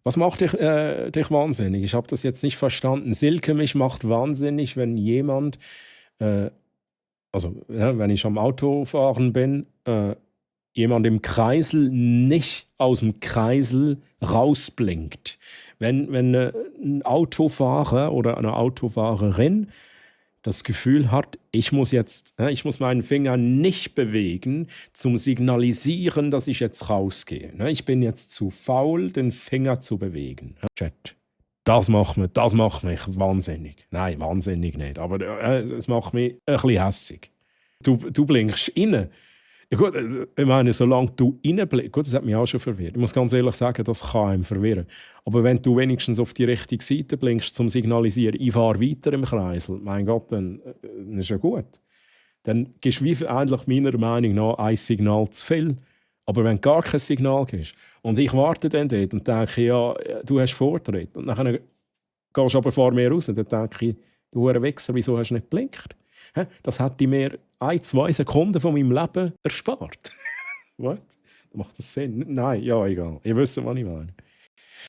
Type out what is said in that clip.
Was macht dich wahnsinnig? Ich habe das jetzt nicht verstanden. Silke, mich macht wahnsinnig, wenn jemand, äh, ja, wenn ich am Autofahren bin, jemand im Kreisel nicht aus dem Kreisel rausblinkt. Wenn ein Autofahrer oder eine Autofahrerin das Gefühl hat, ich muss meinen Finger nicht bewegen, zum Signalisieren, dass ich jetzt rausgehe. Ich bin jetzt zu faul, den Finger zu bewegen. Chat. Das macht mich wahnsinnig. Nein, wahnsinnig nicht, aber es macht mich ein bisschen hässig. Du blinkst rein. Ja gut, ich meine, solange du reinblickst, gut, das hat mich auch schon verwirrt. Ich muss ganz ehrlich sagen, das kann einem verwirren. Aber wenn du wenigstens auf die richtige Seite blinkst, zum Signalisieren, ich fahre weiter im Kreisel, mein Gott, dann ist ja gut. Dann gibst du wie eigentlich meiner Meinung nach ein Signal zu viel. Aber wenn du gar kein Signal gibst und ich warte dann dort und denke, ja, du hast Vortritt und dann gehst du aber vor mir raus, dann denke ich, du Wichser, wieso hast du nicht geblinkt? Das hätte mir 1-2 Sekunden von meinem Leben erspart. Was? Macht das Sinn? Nein, ja, egal. Ihr wisst, was ich meine.